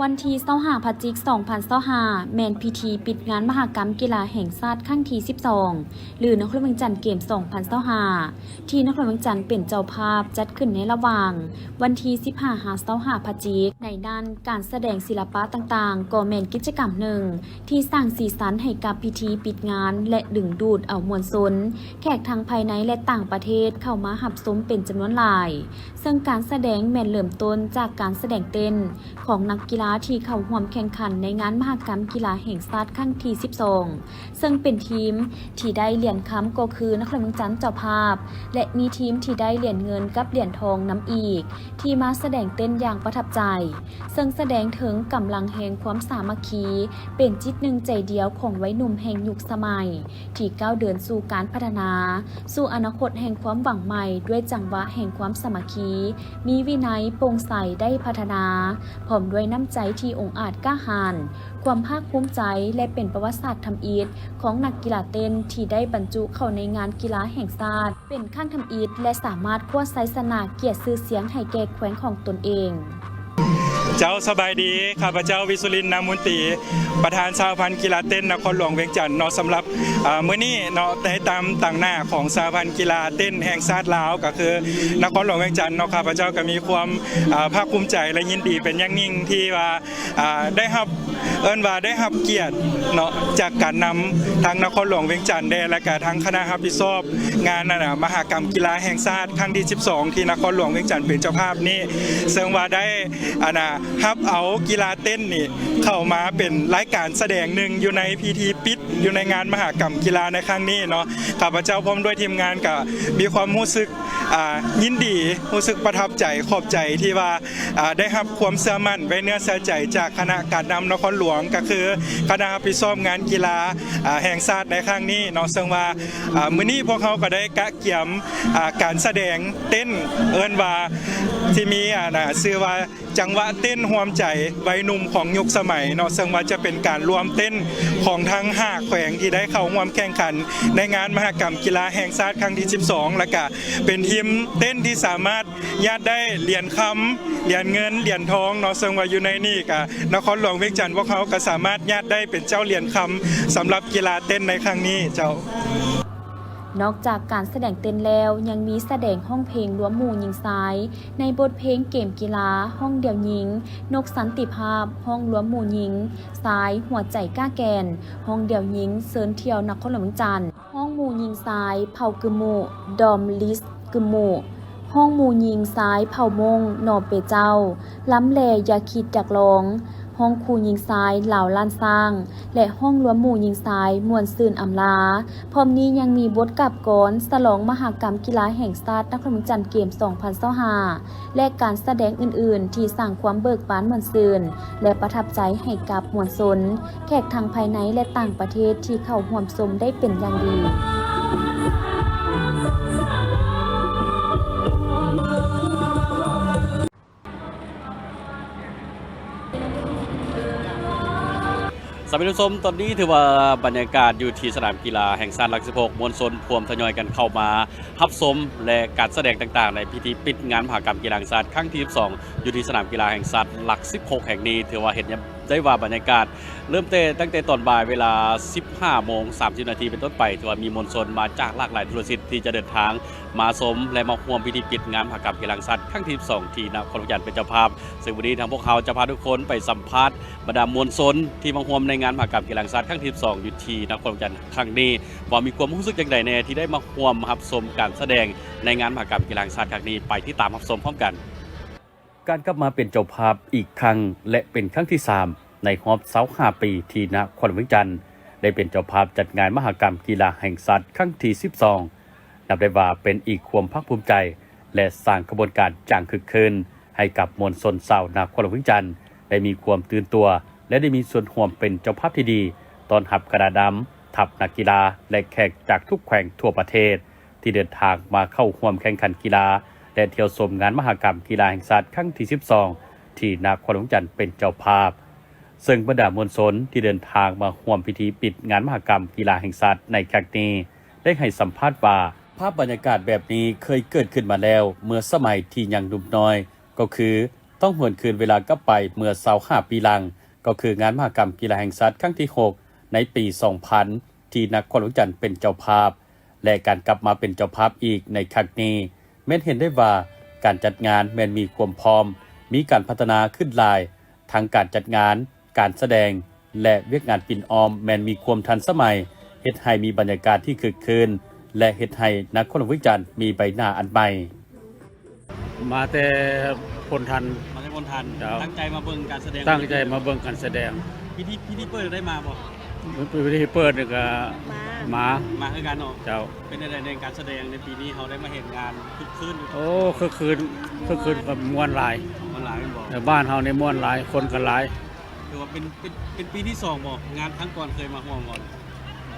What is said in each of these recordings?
ວັນທີຊາວຫ້າ ພະຈິກ ສອງພັນຊາວຫ້າ ແມ່ນພິທີປິດງານມະຫະກຳກິລາແຫ່ງຊາດຄັ້ງທີສິບສອງ ຫຼື ນະຄອນຫຼວງວຽງຈັນເກມ ສອງພັນຊາວຫ້າ ທີ່ນະຄອນຫຼວງວຽງຈັນເປັນເຈົ້າພາບ ຈັດຂຶ້ນໃນລະຫວ່າງວັນທີສິບຫ້າ ຫາ ຊາວຫ້າ ພະຈິກ. ໃນນັ້ນ ການສະແດງສິລະປະຕ່າງໆ ກໍແມ່ນກິດຈະກຳໜຶ່ງ ທີ່ສ້າງສີສັນໃຫ້ກັບພິທີປິດງານ ແລະ ດຶງດູດເອົາມວນຊົນ, ແຂກທັງພາຍໃນ ແລະ ຕ່າງປະເທດເຂົ້າມາຮັບຊົມເປັນຈຳນວນຫຼາຍ, ເຊິ່ງການສະແດງແມ່ນເລີ່ມຕົ້ນຈາກການສະແດງເຕັ້ນຂອງນັກກິລາທີ່ເຂົ້າຮ່ວມແຂ່ງຂັນໃນງານມະຫະກຳກິລາແຫ່ງຊາດຄັ້ງທີສິບສອງ ເຊິ່ງເປັນທີມທີ່ໄດ້ຫຼຽນຄຳກໍຄືນະຄອນຫຼວງວຽງຈັນເຈົ້າພາບ ແລະ ມີທີມທີ່ໄດ້ຫຼຽນເງິນກັບຫຼຽນທອງນຳອີກ ທີ່ມາສະແດງເຕັ້ນຢ່າງປະທັບໃຈ, ເຊິ່ງສະແດງເຖິງກຳລັງແຫ່ງຄວາມສາມັກຄີ ເປັນຈິດໜຶ່ງໃຈດຽວຂອງໄວໜຸ່ມແຫ່ງຍຸກສະໄໝ ທີ່ກ້າວເດີນສູ່ການພັດທະນາ ສູ່ອະນາຄົດແຫ່ງຄວາມຫວັງໃໝ່ ດ້ວຍຈັງຫວະແຫ່ງຄວາມສາມັກຄີ, ມີວິໄນ, ໂປ່ງໃສ, ໄດ້ພັດທະນາ ພ້ອມດ້ວຍນ້ຳໃຈທີ່ອົງອາດກ້າຫານ, ຄວາມພາກພູມໃຈ ແລະ ເປັນປະຫວັດສາດທຳອິດຂອງນັກກິລາເຕັ້ນທີ່ໄດ້ບັນຈຸເຂົ້າໃນງານກິລາແຫ່ງຊາດ ເປັນຄັ້ງທຳອິດ ແລະ ສາມາດຄວ້າໄຊຊະນະກຽດຊື່ສຽງໃຫ້ແກ່ແຂວງຂອງຕົນເອງ. ເຈົ້າ ສະບາຍດີ, ຂ້າພະເຈົ້າ ວິສຸລິນ ນາມຸນຕີ ປະທານສະຫະພັນກິລາເຕັ້ນນະຄອນຫຼວງວຽງຈັນເນາະ. ສຳລັບ ອາ ມື້ນີ້ເນາະ ໃນຕາມຕາງໜ້າຂອງສະຫະພັນກິລາເຕັ້ນແຫ່ງຊາດລາວ ກໍຄືນະຄອນຫຼວງວຽງຈັນເນາະ, ຂ້າພະເຈົ້າກໍມີຄວາມ ອາ ພາກພູມໃຈ ແລະ ຍິນດີເປັນຢ່າງຍິ່ງທີ່ວ່າ ອາ ໄດ້ຮັບ ເອີ້ນວ່າໄດ້ຮັບກຽດເນາະ ຈາກການນຳທາງນະຄອນຫຼວງວຽງຈັນແດ່ ແລະກະທາງຄະນະຮັບຜິດຊອບງານ ອັນນ່າ ມະຫະກຳກິລາແຫ່ງຊາດຄັ້ງທີສິບສອງ ທີ່ນະຄອນຫຼວງວຽງຈັນເປັນເຈົ້າພາບນີ້ ເຊິ່ງວ່າໄດ້ ອັນນ່າ ຮັບເອົາກິລາເຕັ້ນນີ້ເຂົ້າມາເປັນລາຍການສະແດງໜຶ່ງຢູ່ໃນພິທີປິດ ຢູ່ໃນງານມະຫະກຳກິລາໃນຄັ້ງນີ້ເນາະ. ຂ້າພະເຈົ້າພ້ອມດ້ວຍທີມງານກະມີຄວາມຮູ້ສຶກ ອາ ຍິນດີ, ຮູ້ສຶກປະທັບໃຈ, ຂອບໃຈທີ່ວ່າ ອາ ໄດ້ຮັບຄວາມເຊື່ອໝັ້ນໄວ້ເນື້ອເຊື່ອໃຈຈາກຄະນະການນຳນະຄອນຫຼວງ ກໍຄືຄະນະຮັບຜິດຊອບງານກິລາ ອາ ແຫ່ງຊາດໃນຄັ້ງນີ້ເນາະ. ເຊິ່ງວ່າ ອາ ມື້ນີ້ພວກເຮົາກໍໄດ້ກະກຽມ ອາ ການສະແດງເຕັ້ນ ເອີ້ນວ່າທີ່ມີ ອັນນ່າ ຊື່ວ່າ ຈັງຫວະເຕັ້ນຮ່ວມໃຈໄວໜຸ່ມຂອງຍຸກສະໄໝເນາະ, ເຊິ່ງວ່າຈະເປັນການລວມເຕັ້ນຂອງທັງຫ້າແຂວງທີ່ໄດ້ເຂົ້າຮ່ວມແຂ່ງຂັນໃນງານມະຫະກຳກິລາແຫ່ງຊາດຄັ້ງທີສິບສອງ ແລະກະເປັນທີມເຕັ້ນທີ່ສາມາດຍາດໄດ້ຫຼຽນຄຳ, ຫຼຽນເງິນ, ຫຼຽນທອງເນາະ, ເຊິ່ງວ່າຢູ່ໃນນີ້ກະນະຄອນຫຼວງວຽງຈັນພວກເຮົາກະສາມາດຍາດໄດ້ເປັນເຈົ້າຫຼຽນຄຳສຳລັບກິລາເຕັ້ນໃນຄັ້ງນີ້ເຈົ້າ. ນອກຈາກການສະແດງເຕັ້ນແລ້ວ ຍັງມີສະແດງຮ້ອງເພງລວມໝູ່ຍິງຊາຍ ໃນບົດເພງເກມກິລາ, ຮ້ອງດຽວຍິງ ນົກສັນຕິພາບ, ຮ້ອງລວມໝູ່ຍິງຊາຍ ຫົວໃຈກ້າແກ່ນ, ຮ້ອງດຽວຍິງເຊີນທ່ຽວນະຄອນຫຼວງວຽງຈັນ, ຮ້ອງໝູ່ຍິງຊາຍເຜົ່າກຶມມຸ, ດອມລິສກຶມມຸ, ຮ້ອງໝູ່ຍິງຊາຍເຜົ່າມົ້ງ ໜໍເປເຈົ້າ, ລຳແລຢ່າຄິດຢາກລອງ, ຮ້ອງຄູ່ຍິງຊາຍລາວລ້ານຊ້າງ ແລະ ຮ້ອງລວມໝູ່ຍິງຊາຍມ່ວນຊື່ນອຳລາ. ພ້ອມນີ້ຍັງມີບົດກາບກອນສະຫຼອງມະຫະກຳກິລາແຫ່ງຊາດນະຄອນຫຼວງຈັນເກມ ສອງພັນຊາວຫ້າ ແລະ ການສະແດງອື່ນໆ ທີ່ສ້າງຄວາມເບີກບານມ່ວນຊື່ນ ແລະ ປະທັບໃຈໃຫ້ກັບມວນຊົນ, ແຂກທັງພາຍໃນ ແລະ ຕ່າງປະເທດທີ່ເຂົ້າຮ່ວມຊົມໄດ້ເປັນຢ່າງດີ. ສະບາຍດີທ່ານຜູ້ຊົມ, ຕອນນີ້ຖືວ່າບັນຍາກາດຢູ່ທີ່ສະໜາມກິລາແຫ່ງຊາດຫຼັກສິບຫົກ ມວນຊົນພວມທະຍອຍກັນເຂົ້າມາຮັບຊົມ ແລະ ການສະແດງຕ່າງໆ ໃນພິທີປິດງານມະຫະກຳກິລາແຫ່ງຊາດຄັ້ງທີສິບສອງ ຢູ່ທີ່ສະໜາມກິລາແຫ່ງຊາດຫຼັກສິບຫົກແຫ່ງນີ້ ຖືວ່າເຫັນໄດ້ວ່າບັນຍາກາດ ເລີ່ມແຕ່ ຕັ້ງແຕ່ຕອນບ່າຍເວລາສິບຫ້າໂມງສາມສິບນາທີເປັນຕົ້ນໄປ ຖືວ່າມີມວນຊົນມາຈາກຫຼາກຫຼາຍທົ່ວໂລກທີ່ຈະເດີນທາງມາຊົມ ແລະ ມາຮ່ວມພິທີປິດງານມະຫະກຳກິລາແຫ່ງຊາດຄັ້ງທີສິບສອງ ທີ່ນະຄອນຫຼວງວຽງຈັນເປັນເຈົ້າພາບ. ເຊິ່ງມື້ນີ້ທາງພວກເຮົາຈະພາທຸກຄົນໄປສຳພາດບັນດາມວນຊົນທີ່ມາຮ່ວມໃນງານມະຫະກຳກິລາແຫ່ງຊາດຄັ້ງທີສິບສອງ ຢູ່ທີ່ນະຄອນຫຼວງວຽງຈັນຄັ້ງນີ້ ວ່າມີຄວາມຮູ້ສຶກຢ່າງໃດແດ່ທີ່ໄດ້ມາຮ່ວມຮັບຊົມການສະແດງໃນງານມະຫະກຳກິລາແຫ່ງຊາດຄັ້ງນີ້. ໄປຕິດຕາມຮັບຊົມພ້ອມກັນ. ການກັບມາເປັນເຈົ້າພາບອີກຄັ້ງ ແລະ ເປັນຄັ້ງທີສາມໃນຮອບຊາວຫ້າປີ ທີ່ນະຄອນຫຼວງວຽງຈັນໄດ້ເປັນເຈົ້າພາບຈັດງານມະຫະກຳກິລາແຫ່ງຊາດຄັ້ງທີສິບສອງ ນັບໄດ້ວ່າເປັນອີກຄວາມພາກພູມໃຈ ແລະ ສ້າງຂະບວນການຢ່າງຄຶກຄື້ນໃຫ້ກັບມວນຊົນຊາວນະຄອນຫຼວງວຽງຈັນ ໄດ້ມີຄວາມຕື່ນຕົວ ແລະ ໄດ້ມີສ່ວນຮ່ວມເປັນເຈົ້າພາບທີ່ດີ ຕ້ອນຮັບຄະນະນຳ, ທັບນັກກິລາ ແລະ ແຂກຈາກທຸກແຂວງທົ່ວປະເທດ ທີ່ເດີນທາງມາເຂົ້າຮ່ວມແຂ່ງຂັນກິລາ ແລະ ທ່ຽວຊົມງານມະຫະກຳກິລາແຫ່ງຊາດຄັ້ງທີສິບສອງ ທີ່ນະຄອນຫຼວງວຽງຈັນເປັນເຈົ້າພາບ. ເຊິ່ງບັນດາມວນຊົນທີ່ເດີນທາງມາຮ່ວມພິທີປິດງານມະຫະກຳກິລາແຫ່ງຊາດໃນຄັ້ງນີ້ ໄດ້ໃຫ້ສຳພາດວ່າ ພາບບັນຍາກາດແບບນີ້ເຄີຍເກີດຂຶ້ນມາແລ້ວເມື່ອສະໄໝທີ່ຍັງໜຸ່ມນ້ອຍ ກໍຄື ຕ້ອງຫວນຄືນເວລາກັບໄປເມື່ອຊາວຫ້າປີຫຼັງ, ກໍຄືງານມະຫະກຳກິລາແຫ່ງຊາດຄັ້ງທີຫົກ ໃນປີສອງພັນ ທີ່ນະຄອນຫຼວງວຽງຈັນເປັນເຈົ້າພາບ ແລະ ການກັບມາເປັນເຈົ້າພາບອີກໃນຄັ້ງນີ້ ແມ່ນເຫັນໄດ້ວ່າການຈັດງານແມ່ນມີຄວາມພ້ອມ, ມີການພັດທະນາຂຶ້ນຫຼາຍ, ທັງການຈັດງານ, ການສະແດງ ແລະ ວຽກງານປິ່ນອ້ອມແມ່ນມີຄວາມທັນສະໄໝ, ເຮັດໃຫ້ມີບັນຍາກາດທີ່ຄຶກຄື້ນ ແລະ ເຮັດໃຫ້ນະຄອນຫຼວງວຽງຈັນມີໃບໜ້າອັນໃໝ່. ມາແຕ່ໂພນທັນ. ມາແຕ່ໂພນທັນ. ເຈົ້າ. ຕັ້ງໃຈມາເບິ່ງການສະແດງ. ຕັ້ງໃຈມາເບິ່ງການສະແດງ. ພິທີ ພິທີເປີດໄດ້ມາບໍ່? ພິທີເປີດນີ້ກໍມາ. ມາ. ມາຄືກັນເນາະ. ເຈົ້າ. ເປັນຈັ່ງໃດແດ່ ການສະແດງໃນປີນີ້ ເຮົາໄດ້ມາເຫັນງານຄຶກຄື້ນຢູ່? ໂອ້ ຄຶກຄື້ນ ຄຶກຄື້ນ ກໍມ່ວນຫຼາຍ. ມ່ວນຫຼາຍແມ່ນບໍ່? ເອີ ບ້ານເຮົານີ້ມ່ວນຫຼາຍ ຄົນກໍຫຼາຍ. ຖືວ່າເປັນ ເປັນ ເປັນປີທີສອງບໍ່? ງານຄັ້ງກ່ອນເຄີຍມາຮ່ວມບໍ່?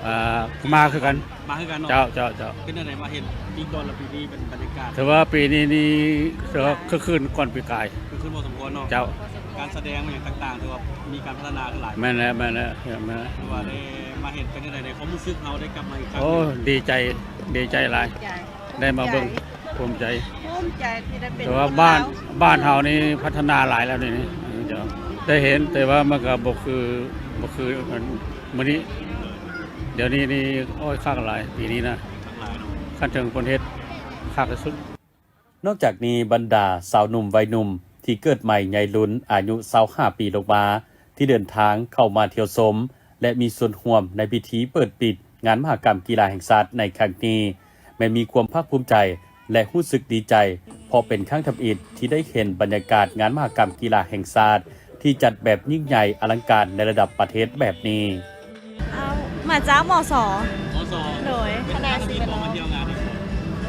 ອ່າ ມາຄືກັນ. ມາຄືກັນເນາະ. ເຈົ້າ ເຈົ້າ ເຈົ້າ. ເປັນຈັ່ງໃດມາເຫັນປີກ່ອນ ແລະ ປີນີ້ເປັນບັນຍາກາດ? ຖືວ່າປີນີ້ນີ້ ຖືວ່າຄຶກຄື້ນກ່ອນປີກາຍ. ຄຶກຄື້ນພໍສົມຄວນເນາະ. ເຈົ້າ. ການສະແດງຫຍັງຕ່າງໆ ຖືວ່າມີການພັດທະນາຂຶ້ນຫຼາຍ. ແມ່ນແລ້ວ ແມ່ນແລ້ວ ແມ່ນແລ້ວ. ຖືວ່າໄດ້ມາເຫັນ ເປັນຈັ່ງໃດ ໃນຄວາມຮູ້ສຶກເຮົາໄດ້ກັບມາອີກຄັ້ງ? ໂອ້ ດີໃຈ ດີໃຈຫຼາຍ. ໄດ້ມາເບິ່ງ ພູມໃຈ ພູມໃຈທີ່ໄດ້ເປັນ ແຕ່ວ່າບ້ານ ຄົນລາວ ບ້ານເຮົານີ້ພັດທະນາຫຼາຍແລ້ວນີ້ ເຈົ້າ ໄດ້ເຫັນ ແຕ່ວ່າມັນກໍບໍ່ຄື ບໍ່ຄືອັນມື້ນີ້. ດຽວນີ້ນີ້ ໂອ້ຍ ຄັກຫຼາຍ ປີນີ້ນະ ຄັນເຖິງເພິ່ນເຮັດ ຄັກທີ່ສຸດ. ນອກຈາກນີ້ ບັນດາຊາວໜຸ່ມໄວໜຸ່ມທີ່ເກີດໃໝ່ໃຫຍ່ລຸນ ອາຍຸຊາວຫ້າປີລົງມາ ທີ່ເດີນທາງເຂົ້າມາທ່ຽວຊົມ ແລະ ມີສ່ວນຮ່ວມໃນພິທີເປີດປິດງານມະຫະກຳກິລາແຫ່ງຊາດໃນຄັ້ງນີ້ ແມ່ນມີຄວາມພາກພູມໃຈ ແລະ ຮູ້ສຶກດີໃຈ ເພາະເປັນຄັ້ງທຳອິດທີ່ໄດ້ເຫັນບັນຍາກາດງານມະຫະກຳກິລາແຫ່ງຊາດ ທີ່ຈັດແບບຍິ່ງໃຫຍ່ອະລັງການໃນລະດັບປະເທດແບບນີ້. ເອົາ ມາຈາກ ມສ. ມສ. ໂດຍ ເປັນຄັ້ງທຳອິດບໍ່ມາທ່ຽວງານນີ້ບໍ່?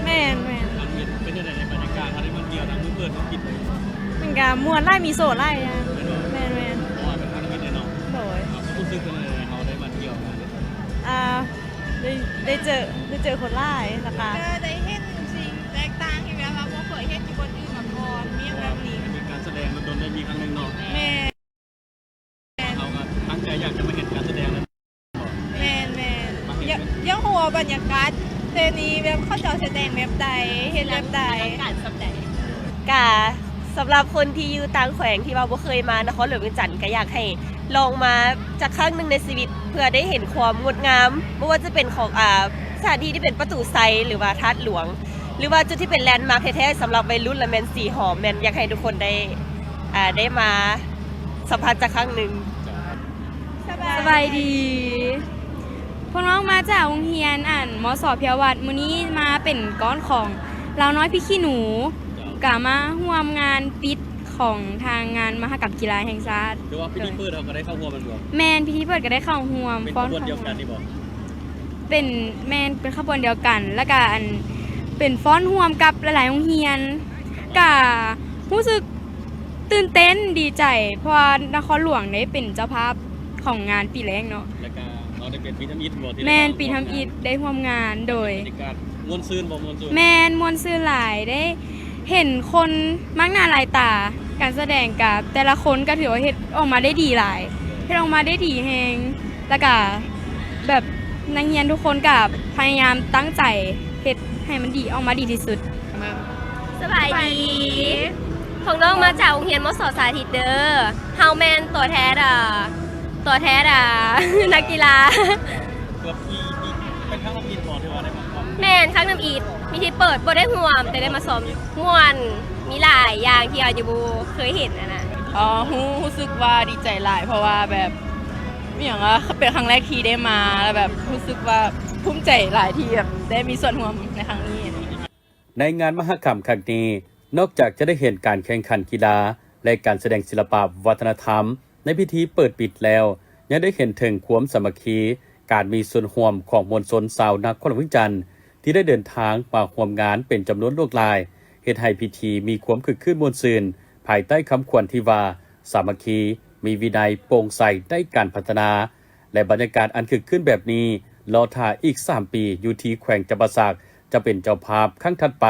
ແມ່ນໆ. ຄັ້ງທຳອິດ ເປັນຈັ່ງໃດໃນບັນຍາກາດ ເຮົາໄດ້ມາທ່ຽວນຳມື້ເປີດ ເຮົາຄິດໄວ້ຢູ່ບໍ່? ມັນກະມ່ວນຫຼາຍ ມີໂຊຫຼາຍຢ່າງ. ແມ່ນບໍ່? ແມ່ນໆ. ເພາະວ່າເປັນຄັ້ງທຳອິດເດ້ເນາະ. ໂດຍ. ເຮົາກໍຮູ້ສຶກຈັ່ງໃດ ເຮົາໄດ້ມາທ່ຽວງານນີ້? ອ່າ ໄດ້ ໄດ້ເຈີ ໄດ້ເຈີຄົນຫຼາຍ ແລ້ວກະ ເອີ ໄດ້ເຫັນສິ່ງແຕກຕ່າງທີ່ແບບວ່າບໍ່ເຄີຍເຫັນຢູ່ບ່ອນອື່ນມາກ່ອນ ມີຫຍັງແບບນີ້. ເພາະວ່າເປັນການສະແດງດົນໆ ໄດ້ມີຄັ້ງໜຶ່ງເນາະ. ແມ່ນ. ເຮົາກໍຕັ້ງໃຈຢາກຈະມາເຫັນການສະແດງແລ້ວ. ແມ່ນໆ. ຢາກ ຢາກຮູ້ວ່າບັນຍາກາດແຖວນີ້ແບບເຂົາເຈົ້າສະແດງແບບໃດ ເຮັດແບບໃດ? ການສະແດງ. ກະສຳລັບຄົນທີ່ຢູ່ຕ່າງແຂວງທີ່ວ່າບໍ່ເຄີຍມານະຄອນຫຼວງວຽງຈັນ ກະຢາກໃຫ້ລອງມາຈັກຄັ້ງໜຶ່ງໃນຊີວິດ ເພື່ອໄດ້ເຫັນຄວາມງົດງາມ ບໍ່ວ່າຈະເປັນຂອງ ອ່າ ສະຖານທີ່ທີ່ເປັນປະຕູໄຊ ຫຼືວ່າທາດຫຼວງ ຫຼືວ່າຈຸດທີ່ເປັນແລນມາກແທ້ໆ ສຳລັບໄວລຸ້ນ ລະແມ່ນສີຫອມ ແມ່ນຢາກໃຫ້ທຸກຄົນໄດ້ ອ່າ ໄດ້ມາ ສຳພັດຈັກຄັ້ງໜຶ່ງ. ສະບາຍດີ ພວກນ້ອງມາຈາກໂຮງຮຽນ ອັນ ມສ ເພຍວັດ ມື້ນີ້ມາເປັນກ້ອນຂອງລາວນ້ອຍພິກຂີ້ໜູ ກະມາຮ່ວມງານປິດຂອງທາງງານມະຫະກຳກິລາແຫ່ງຊາດ. ຖືວ່າພິທີເປີດເຮົາກໍໄດ້ເຂົ້າຮ່ວມແມ່ນບໍ່? ແມ່ນ ພິທີເປີດກໍໄດ້ເຂົ້າຮ່ວມ. ເປັນຂະບວນດຽວກັນນີ້ບໍ່? ເປັນ ແມ່ນ ເປັນຂະບວນດຽວກັນ ແລ້ວກະ ອັນ ເປັນຟ້ອນຮ່ວມກັບຫຼາຍໆໂຮງຮຽນ ກະຮູ້ສຶກ ຕື່ນເຕັ້ນດີໃຈ ເພາະວ່ານະຄອນຫຼວງໄດ້ເປັນເຈົ້າພາບຂອງງານປີແລກເນາະ. ແລ້ວກະເຮົາໄດ້ເປັນປີທຳອິດບໍ່? ແມ່ນ ປີທຳອິດໄດ້ຮ່ວມງານ. ໂດຍ. ບັນຍາກາດມ່ວນຊື່ນບໍ່? ມ່ວນຊື່ນ. ແມ່ນ ມ່ວນຊື່ນຫຼາຍ ໄດ້ເຫັນຄົນມາກໜ້າຫຼາຍຕາ ການສະແດງກະແຕ່ລະຄົນກະຖືວ່າເຮັດອອກມາໄດ້ດີຫຼາຍ ເຮັດອອກມາໄດ້ດີແຮງ ແລ້ວກະແບບນັກຮຽນທຸກຄົນກະພະຍາຍາມຕັ້ງໃຈເຮັດໃຫ້ມັນດີ ອອກມາດີທີ່ສຸດ. ສະບາຍດີ ພວກນ້ອງມາຈາກໂຮງຮຽນ ມສ ສາທິດເດີ. ເຮົາແມ່ນຕົວແທນ ເອີ ຕົວແທນ ເອີ ນັກກິລາ. ເກືອບປີ ປີ ເປັນຄັ້ງທຳອິດບໍ່ ທີ່ວ່າໄດ້ມາຮ່ວມ? ແມ່ນ ຄັ້ງທຳອິດ ມີທີ່ເປີດ ບໍ່ໄດ້ຮ່ວມ ແຕ່ໄດ້ມາຊອມ. ມ່ວນ ມີຫຼາຍຢ່າງທີ່ເຮົາຍັງບໍ່ເຄີຍເຫັນຫັ້ນນະ. ອໍ ຮູ້ ຮູ້ສຶກວ່າດີໃຈຫຼາຍ ເພາະວ່າແບບ ອີ່ຫຍັງວະ ເປັນຄັ້ງແລກທີ່ໄດ້ມາ ແລ້ວແບບຮູ້ສຶກວ່າພູມໃຈຫຼາຍທີ່ແບບໄດ້ມີສ່ວນຮ່ວມໃນຄັ້ງນີ້. ໃນງານມະຫະກຳຄັ້ງນີ້ ນອກຈາກຈະໄດ້ເຫັນການແຂ່ງຂັນກິລາ ແລະ ການສະແດງສິລະປະວັດທະນະທຳໃນພິທີເປີດປິດແລ້ວ ຍັງໄດ້ເຫັນເຖິງຄວາມສາມັກຄີ, ການມີສ່ວນຮ່ວມຂອງມວນຊົນຊາວນະຄອນຫຼວງວຽງຈັນ ທີ່ໄດ້ເດີນທາງມາຮ່ວມງານເປັນຈຳນວນຫຼວງຫຼາຍ, ເຮັດໃຫ້ພິທີມີຄວາມຄຶກຄື້ນມ່ວນຊື່ນ ພາຍໃຕ້ຄຳຂວັນທີ່ວ່າ ສາມັກຄີ, ມີວິໄນ, ໂປ່ງໃສ, ໄດ້ການພັດທະນາ. ແລະ ບັນຍາກາດອັນຄຶກຄື້ນແບບນີ້ ລໍຖ້າອີກສາມປີ ຢູ່ທີ່ແຂວງຈຳປາສັກ ຈະເປັນເຈົ້າພາບຄັ້ງຖັດໄປ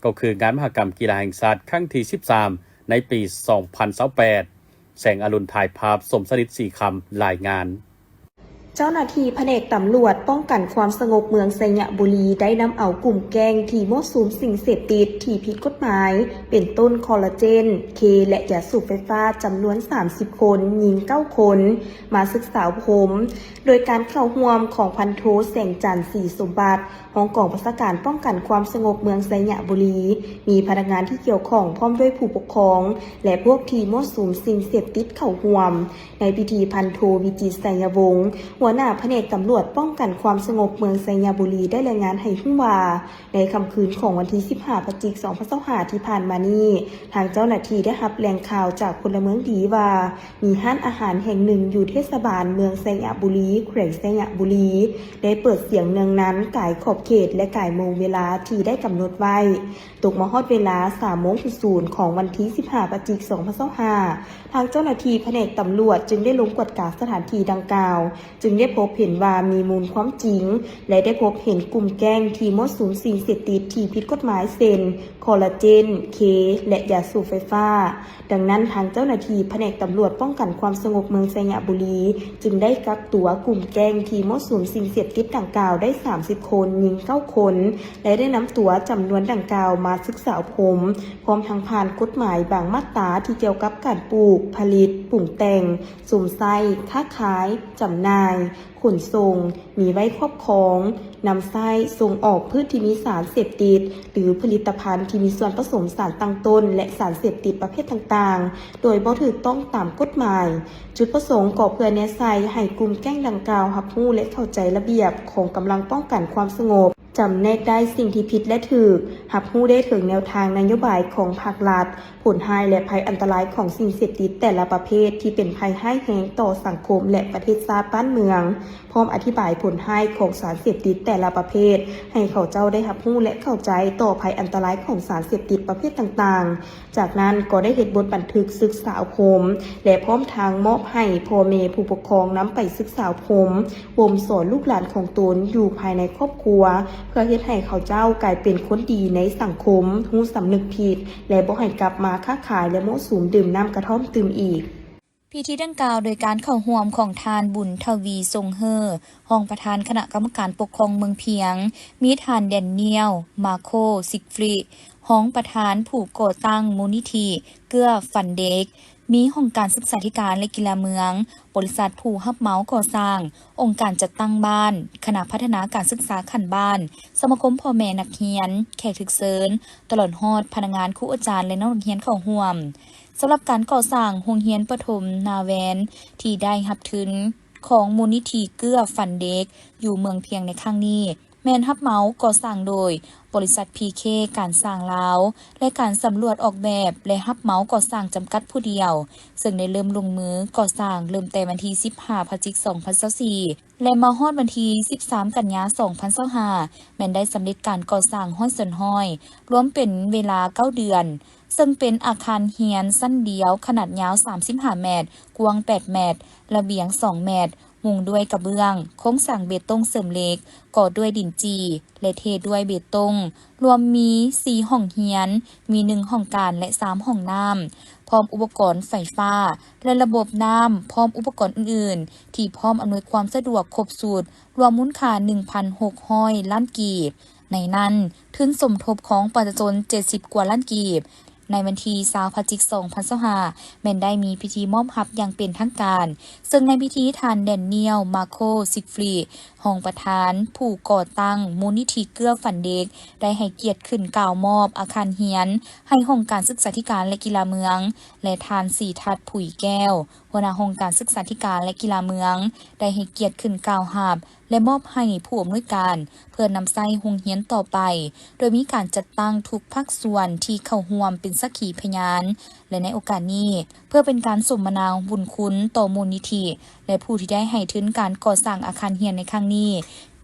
ກໍຄືງານມະຫະກຳກິລາແຫ່ງຊາດຄັ້ງທີສິບສາມ ໃນປີສອງພັນຊາວແປດ. ແສງອະລຸນ ຖ່າຍພາບ, ສົມສະໜິດ ສີຄຳ ລາຍງານ. ສ ເຈົ້າໜ້າທີ່ພະແນກຕຳຫຼວດປ້ອງກັນຄວາມສະຫງົບເມືອງໄຊຍະບູລີ ໄດ້ນຳເອົາກຸ່ມແກ້ງທີ່ມົ້ວສຸມສິ່ງເສບຕິດທີ່ຜິດກົດໝາຍ ເປັນຕົ້ນຄອລລາເຈນ, ເຄ ແລະ ຢາສູບໄຟຟ້າ ຈຳນວນສາມສິບຄົນ, ຍິງເກົ້າຄົນ ມາສຶກສາອົບຮົມ ໂດຍການເຂົ້າຮ່ວມຂອງພັນໂທ ແສງຈັນ ສີສົມບັດ ຮອງກອງບັນຊາການປ້ອງກັນຄວາມສະຫງົບເມືອງໄຊຍະບູລີ, ມີພະນັກງານທີ່ກ່ຽວຂ້ອງ ພ້ອມດ້ວຍຜູ້ປົກຄອງ ແລະ ພວກທີ່ມົ້ວສຸມສິ່ງເສບຕິດເຂົ້າຮ່ວມ. ໃນພິທີ ພັນໂທ ວິຈິດ ໄຊຍະວົງ ຫົວໜ້າພະແນກຕຳຫຼວດປ້ອງກັນຄວາມສະຫງົບເມືອງໄຊຍະບູລີ ໄດ້ລາຍງານໃຫ້ຮູ້ວ່າ ໃນຄ່ຳຄືນຂອງວັນທີສິບຫ້າ ພະຈິກ ສອງພັນຊາວຫ້າ ທີ່ຜ່ານມານີ້, ທາງເຈົ້າໜ້າທີ່ໄດ້ຮັບແຫຼ່ງຂ່າວຈາກພົນລະເມືອງດີວ່າ ມີຮ້ານອາຫານແຫ່ງໜຶ່ງຢູ່ເທດສະບານເມືອງໄຊຍະບູລີ, ແຂວງໄຊຍະບູລີ ໄດ້ເປີດສຽງເນືອງນັນກາຍຂອບເຂດ ແລະ ກາຍໂມງເວລາທີ່ໄດ້ກຳນົດໄວ້. ຕົກມາຮອດເວລາ ສາມໂມງສູນຂອງວັນທີສິບຫ້າ ພະຈິກ ສອງພັນຊາວຫ້າ ທາງເຈົ້າໜ້າທີ່ພະແນກຕຳຫຼວດຈຶ່ງໄດ້ລົງກວດກາສະຖານທີ່ດັ່ງກ່າວ, ຈຶ່ງໄດ້ພົບເຫັນວ່າມີມູນຄວາມຈິງ ແລະ ໄດ້ພົບເຫັນກຸ່ມແກ້ງທີ່ມົ້ວສຸມສິ່ງເສບຕິດທີ່ຜິດກົດໝາຍ ເຊັ່ນ ຄອລລາເຈນ, ເຄ ແລະ ຢາສູບໄຟຟ້າ. ດັ່ງນັ້ນ, ທາງເຈົ້າໜ້າທີ່ພະແນກຕຳຫຼວດປ້ອງກັນຄວາມສະຫງົບເມືອງໄຊຍະບູລີ ຈຶ່ງໄດ້ກັກຕົວກຸ່ມແກ້ງທີ່ມົ້ວສຸມສິ່ງເສບຕິດດັ່ງກ່າວໄດ້ສາມສິບຄົນ, ຍິງເກົ້າຄົນ ແລະ ໄດ້ນຳຕົວຈຳນວນດັ່ງກ່າວມາສຶກສາອົບຮົມ, ພ້ອມທັງຜ່ານກົດໝາຍບາງມາດຕາທີ່ກ່ຽວກັບການປູກ, ຜະລິດ, ປຸງແຕ່ງ, ສຸມໃຊ້, ຄ້າຂາຍ, ຈຳໜ່າຍ, ຂົນສົ່ງ, ມີໄວ້ຄອບຄອງ, ນຳໃຊ້, ສົ່ງອອກພືດທີ່ມີສານເສບຕິດ ຫຼື ຜະລິດຕະພັນທີ່ມີສ່ວນປະສົມສານຕັ້ງຕົ້ນ ແລະ ສານເສບຕິດປະເພດຕ່າງໆ ໂດຍບໍ່ຖືກຕ້ອງຕາມກົດໝາຍ. ຈຸດປະສົງກໍເພື່ອແນໃສ່ໃຫ້ກຸ່ມແກ້ງດັ່ງກ່າວຮັບຮູ້ ແລະ ເຂົ້າໃຈລະບຽບຂອງກຳລັງປ້ອງກັນຄວາມສະຫງົບ, ຈຳແນກໄດ້ສິ່ງທີ່ຜິດ ແລະ ຖືກ, ຮັບຮູ້ໄດ້ເຖິງແນວທາງນະໂຍບາຍຂອງພາກລັດ, ຜົນຮ້າຍ ແລະ ໄພອັນຕະລາຍຂອງສິ່ງເສບຕິດແຕ່ລະປະເພດທີ່ເປັນໄພຮ້າຍແຮງຕໍ່ສັງຄົມ ແລະ ປະເທດຊາດບ້ານເມືອງ, ພ້ອມອະທິບາຍຜົນຮ້າຍຂອງສານເສບຕິດແຕ່ລະປະເພດ ໃຫ້ເຂົາເຈົ້າໄດ້ຮັບຮູ້ ແລະ ເຂົ້າໃຈຕໍ່ໄພອັນຕະລາຍຂອງສານເສບຕິດປະເພດຕ່າງໆ. ຈາກນັ້ນກໍໄດ້ເຮັດບົດບັນທຶກສຶກສາອົບຮົມ ແລະ ພ້ອມທັງມອບໃຫ້ພໍ່ແມ່ຜູ້ປົກຄອງນຳໄປສຶກສາອົບຮົມ, ບົ່ມສອນລູກຫຼານຂອງຕົນຢູ່ພາຍໃນຄອບຄົວ ເພື່ອເຮັດໃຫ້ເຂົາເຈົ້າກາຍເປັນຄົນດີໃນສັງຄົມ, ຮູ້ສຳນຶກຜິດ ແລະ ບໍ່ໃຫ້ກັບມາຄ້າຂາຍ ແລະ ມົ້ວສຸມດື່ມນ້ຳກະທ່ອມຕື່ມອີກ. ພິທີດັ່ງກ່າວໂດຍການເຂົ້າຮ່ວມຂອງທ່ານ ບຸນທະວີ ຊົງເຮີ ຮອງປະທານຄະນະກຳມະການປົກຄອງເມືອງພຽງ, ມີທ່ານ ແດນນຽວ ມາໂຄ ຊິກຟຣິດ ຮອງປະທານຜູ້ກໍ່ຕັ້ງມູນນິທິເກື້ອຝັນເດັກ, ມີຫ້ອງການສຶກສາທິການ ແລະ ກິລາເມືອງ, ບໍລິສັດຜູ້ຮັບເໝົາກໍ່ສ້າງ, ອົງການຈັດຕັ້ງບ້ານ, ຄະນະພັດທະນາການສຶກສາຂັ້ນບ້ານ, ສະມາຄົມພໍ່ແມ່ນັກຮຽນ, ແຂກຖືກເຊີນ, ຕະຫຼອດຮອດພະນັກງານ, ຄູອາຈານ ແລະ ນ້ອງນັກຮຽນເຂົ້າຮ່ວມ. ສຳລັບການກໍ່ສ້າງໂຮງຮຽນປະຖົມນາແວນ ທີ່ໄດ້ຮັບທຶນຂອງມູນນິທິເກື້ອຝັນເດັກ ຢູ່ເມືອງພຽງໃນຄັ້ງນີ້ ແມ່ນຮັບເໝົາກໍ່ສ້າງໂດຍບໍລິສັດ ພີເຄ ການສ້າງລາວ ແລະ ການສຳຫຼວດອອກແບບ ແລະ ຮັບເໝົາກໍ່ສ້າງຈຳກັດຜູ້ດຽວ, ເຊິ່ງໄດ້ເລີ່ມລົງມືກໍ່ສ້າງເລີ່ມແຕ່ວັນທີສິບຫ້າ ພະຈິກ ສອງພັນຊາວສີ່ ແລະ ມາຮອດວັນທີສິບສາມ ກັນຍາ ສອງພັນຊາວຫ້າ ແມ່ນໄດ້ສຳເລັດການກໍ່ສ້າງຮ້ອຍສ່ວນຮ້ອຍ ລວມເປັນເວລາເກົ້າເດືອນ, ເຊິ່ງເປັນອາຄານຮຽນຊັ້ນດຽວ ຂະໜາດຍາວສາມສິບຫ້າແມັດ, ກວ້າງແປດແມັດ, ລະບຽງສອງແມັດ, ມຸງດ້ວຍກະເບື້ອງ, ໂຄງສ້າງເບຕົງເສີມເຫຼັກ, ກໍ່ດ້ວຍດິນຈີ່ ແລະ ເທດ້ວຍເບຕົງ, ລວມມີສີ່ຫ້ອງຮຽນ, ມີໜຶ່ງຫ້ອງການ ແລະ ສາມຫ້ອງນ້ຳ, ພ້ອມອຸປະກອນໄຟຟ້າ ແລະ ລະບົບນ້ຳ, ພ້ອມອຸປະກອນອື່ນໆ ທີ່ພ້ອມອຳນວຍຄວາມສະດວກຄົບຊຸດ, ລວມມູນຄ່າໜຶ່ງພັນຫົກຮ້ອຍລ້ານກີບ. ໃນນັ້ນ, ທຶນສົມທົບຂອງປະຊາຊົນເຈັດສິບກວ່າລ້ານກີບ. ໃນວັນທີຊາວ ພະຈິກ ສອງພັນຊາວຫ້າ ແມ່ນໄດ້ມີພິທີມອບຮັບຢ່າງເປັນທາງການ, ເຊິ່ງໃນພິທີທ່ານ ແດນນຽວ ມາໂຄ ຊິກຟຣີດ ຮອງປະທານຜູ້ກໍ່ຕັ້ງມູນນິທິເກື້ອຝັນເດັກ ໄດ້ໃຫ້ກຽດຂຶ້ນກ່າວມອບອາຄານຮຽນໃຫ້ຫ້ອງການສຶກສາທິການ ແລະ ກິລາເມືອງ ແລະ ທ່ານ ສີທັດ ຜຸຍແກ້ວ ຫົວໜ້າຫ້ອງການສຶກສາທິການ ແລະ ກິລາເມືອງ ໄດ້ໃຫ້ກຽດຂຶ້ນກ່າວຮັບ ແລະ ມອບໃຫ້ຜູ້ອຳນວຍການ ເພື່ອນຳໃຊ້ໂຮງຮຽນຕໍ່ໄປ, ໂດຍມີການຈັດຕັ້ງທຸກພາກສ່ວນທີ່ເຂົ້າຮ່ວມເປັນສັກຂີພະຍານ ແລະ ໃນໂອກາດນີ້ ເພື່ອເປັນການສົມມະນາບຸນຄຸນຕໍ່ມູນນິທິ ແລະ ຜູ້ທີ່ໄດ້ໃຫ້ທຶນການກໍ່ສ້າງອາຄານຮຽນໃນຄັ້ງນີ້,